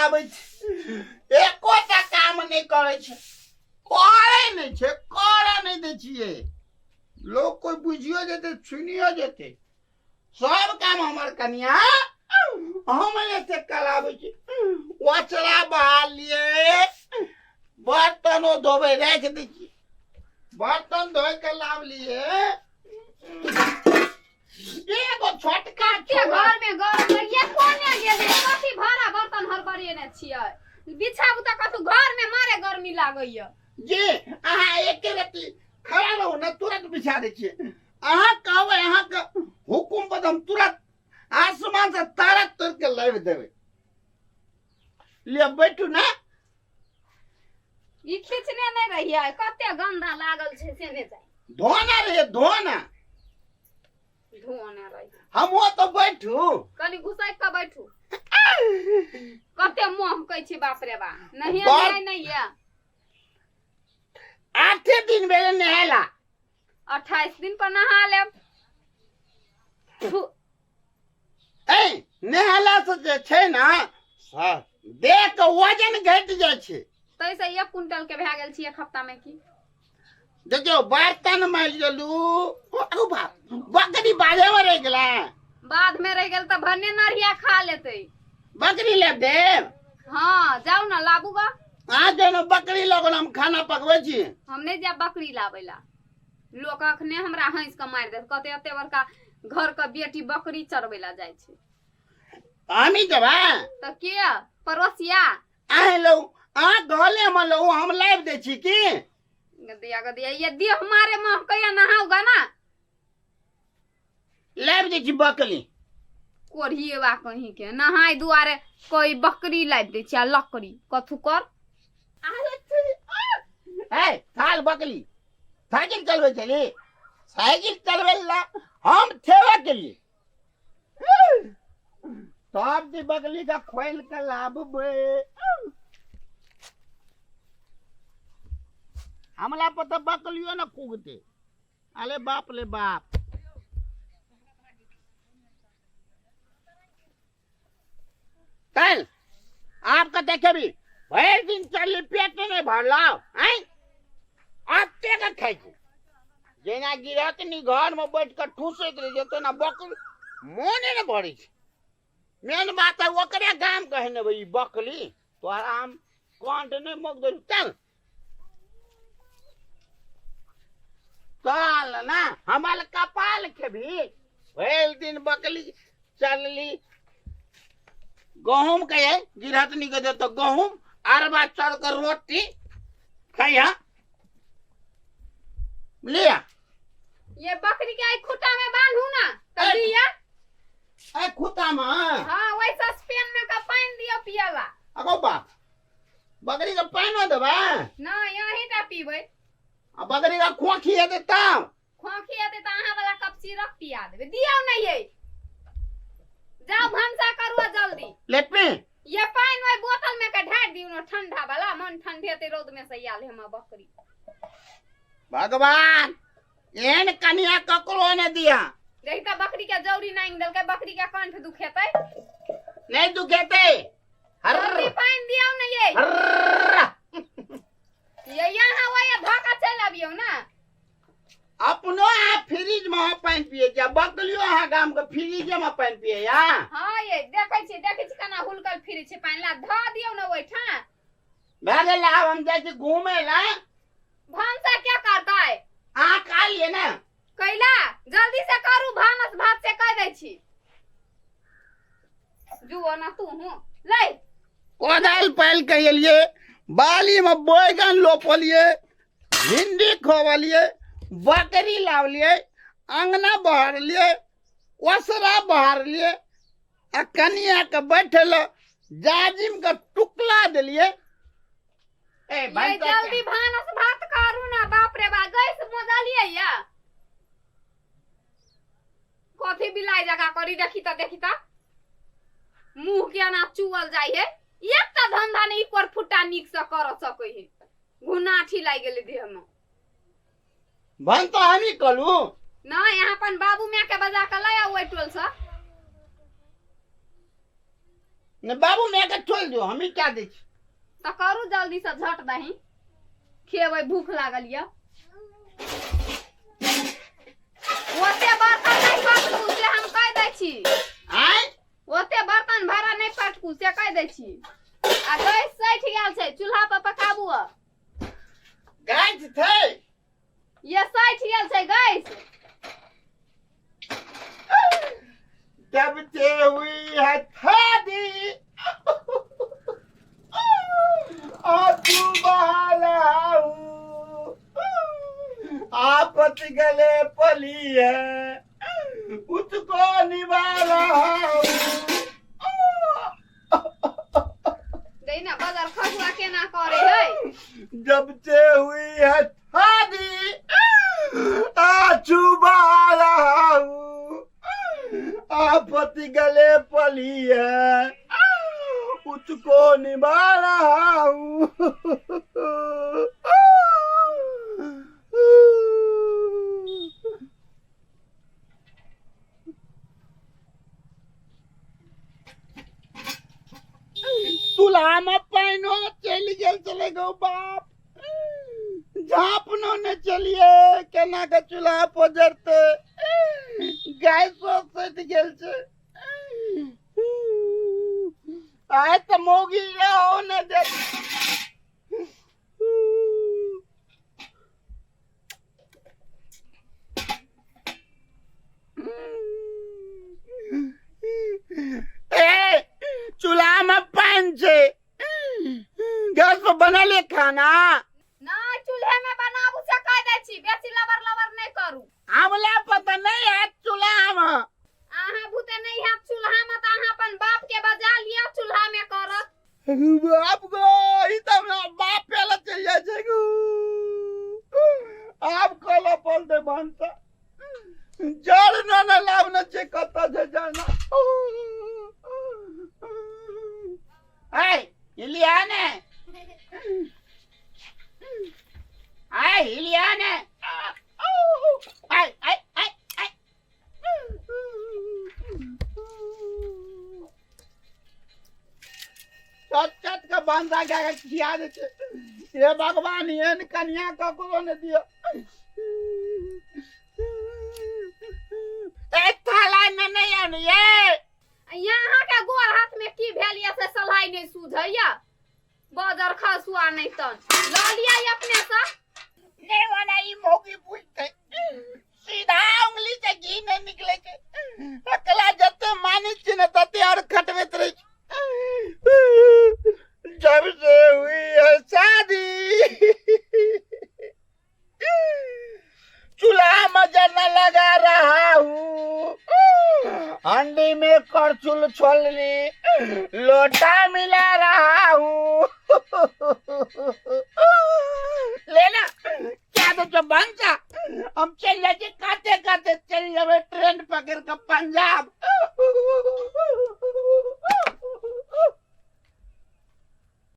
कराबै छै, एकोटा काम नहि करै छै, करै नहि छै, करऽ नहि दै छियै। लोक कोइ बुझियो जेतै, सुनियो जेतै, सब काम हमर कनिया हम एते कराबै छी। ओचरा बहालिए, बर्तनो धोबै राखि दै छी, बर्तन धोइ के लावलिए। एगो छोटका के घर में गरम ये कोने गेलै? कथी भाड़ा बर्तन हड़बड़ेने छियै? बिछाबू तऽ कतौ घर में मारे गर्मी लागैया। जे अहाँ एके रत्ती खड़ा रहू ने, तुरंत बिछा दै छियै। अहाँ कहबै, अहाँके हुकुम पर हम तुरंत आसमान से तारा तोड़ के लाबि देबै। लिअ, बैठू ने। ई खींचने नहि रहियै, कते गंदा लागल छै से नहि जाय। धोना रहियै, धोना। धोने रहियै। हम तो बैठू। कनि घुसैक कऽ बैठू। कते मोह कहै छी, बाप रे बा, नहीं। नहीं नहीं ये 8 दिन भेलै नहेला। 28 दिन पर नहा लेब। थु, ए नहेला से जे छै ने, देह के वजन घटि जाइ छै। ताहिसँ 1 क्विंटल के भए गेल छी एक हफ्ता में की। देखियौ, बर्तन मारि गेलू। अगो बाप, बकरी बाधे में रहि गेलै। बाद में रहि गेल तऽ भने नरिया खा लेतै। बकरी लेब देब? हाँ, जाउ ने, लाबू गा। अहाँ जाउ ने बकरी लऽ, हम खाना पकबै छी। हम नहि जायब बकरी लाबै ला। लोक अखने हमरा हंसि कऽ मारि देत, कहते एते बड़का घर के बेटी बकरी चरबै ला जाइ छै। हमी जेबै। तऽ के पड़ोसिया? अहें लौ, अहाँ गले में लौ, हम लाबि दै छी की। गदिया गदिया, ये देह मारे मह कहिया नहाउगा ना। लाबि दै छी बकरी। कोढ़िएबा कहीं के, नहाय दुआरे कोई बकरी लाबि दै छै आ लकड़ी कथू कर। ए थाल बकरी साइकिल चलबै छली, साइकिल चलबै ला हम थेबे केलिए, तब दी बकली का खोल के लाबबै। हमला पर तऽ बकलियो ने कुगते। अरे बाप रे बाप, चल आपका देखे भी भरि दिन चली, पेट नहीं भरला। आँय, अते के खाइ छी। जेना गिरहतनी घर में बैठ के ठूसैत रहे छै, तेना बकरी मोने ने भरै छै। मेन बात है, ओकरे गाम कहे ने ई बकली तोहरा हम कंठ नहीं मोक दे। चल चल ना, हमार कपाल खेबी। भरि दिन बकली चलली, गहूम के गिरहतनी के दे तो गहूम, अरबा चाउर के रोटी खैया लिया। ये बकरी के आई खूटा में बांधू ना तो दिया। ए खूटा में? हाँ, वही सस्पेन में का पानी दियो पियला। अगो बाप, बकरी के पानी देबा? ना, यही टा पीबै। आ बकरी का खोखी हेतै तब? खोखी हेतै तऽ अहाँ वाला कप सिरप पिया देबै। दियौ ने ये, जाओ भनसा करू आ जल्दी। ले पी। ये पानि ओहि बोतल में के ढारि दियौ ने ठंडा वाला, मन ठंडेतै, रौद में से आयल हम बकरी। भगवान एहन कनिया ककरो ने दिया। देखी तऽ बकरी के जौरी नांगि देलकै, बकरी के कंठ दुखेतै। नहीं दुखेतै। हर जल्दी पानि दियौ ने ये। हर्र। ये यहाँ वही धोखा चलि अबियौ ने। अपनो अहाँ फ्रिज में पानि पिए छी, बकलियो अहाँ गाम के फ्रिजे में पानि पिए या? हाँ ये देखै छी, देखै छी केना हुलकल फिरै छै पानि ला। धऽ दियौ ने ओहिठाम। भए गेल, आब हम जाइ छी घूमे ला। भनसा क्या करतै? अहाँ खा लिए ने। कैला जल्दी से करू भानस भात से कह दै छी। जुओ ना तू हूँ ले। कोदारि पालि के एलियै, बाली में बैगन रोपलियै, भिंडी खोवलियै, बकरी लावलियै, अंगना बहारलियै, ओसरा बहारलियै आ कनिया के बैठल जाजिम के टुकला देलियै। ए ये भनसा जल्दी भानस भात करू ना। बाप रे बा, गैस मोजलियै या कथी बिलाई जगह करी। देखी त, देखी त, मुंह के एना चुअल जाइ है। एकटा धंधा नहीं पर फुट्टा नीक से कर सकै है। घुनाठी लागि गेलै देह में। भन तो हमही कलू। नहीं, यहाँ अपन बाबू माय के बजा के लाया ओहि टोल से। ने बाबू my के छोड़ दियो, हम ही क्या दै छी। तऽ करू जल्दी से, झट दही खेबै, भूख लागल यऽ। ओते बर्तन नहि पटकू से हम कहि दै छी। आँय? ओते बर्तन भाड़ा नहि पटकू से कहि दै छी। आ गैस सठि गेल छै, चूल्हा पर पकाबू। अब गैस छै? ये सठि गेल छै गैस। जब से हुई है शादी आंसू बहा रहा हूँ, आपत गले पली है उसको निभा रहा हूँ। दे ना बाजार खसुआ केना करे है। जब से हुई है शादी आंसू बहा रहा हूँ, आफत गले पली है उसको निभा रहा हूँ। चूल्हा में पानिओ चलि गेल छलै गौ बाप, झाँपनो ने चलिए, केना के चूल्हा पजरतै, गैसो सटि गेल छै। आइ तऽ मौगी रहो ने दे। ए चूल्हा में पानि छै, गैस पर बनेलिए खाना। ना चूल्हे में बनाबू से कह दै छी, बेसी लबर लबर नहि करू। हमला पता नहीं है चूल्हा में। अहाँ भूते नहीं हैत चूल्हा में तऽ अहाँ अपन बाप के बजा लिअ, चूल्हा में करत। बाप गो, ई तऽ हमरा बाप पेला चलि जाइ छै गो। आब कल पलते भनसा जड़ न न लाभ न छै, कतऽ छै जड़ न। ऐ इलिया ने, ऐ इलिया ने, ऐ ऐ ऐ ऐ चट चट के भनसा कए के खिया दै छै। हे भगवान, एहन कनिया ककरो नहि दिअ। ए थाला ने नहि आनिये। यहाँ के गोर हाथ में की भेल ये से सलाइ नहीं सुझैया, बजर खसुआ नहीं तन लऽ लिअ ई अपने से। नहीं वाला ई मौगी बुझतै, सीधा उंगली से घी नहीं निकले छै। अकला जते मानै छी ने तते और खटबैत रहै छै। जब से हुई है शादी चूल्हा में जरना लगा रहा हूँ, हंडी में करचुल छोलनी लोटा मिला रहा हूँ। लेना क्या तो जो भनसा, हम चल जाए खाते खाते चल जाए ट्रेन पकड़ के पंजाब।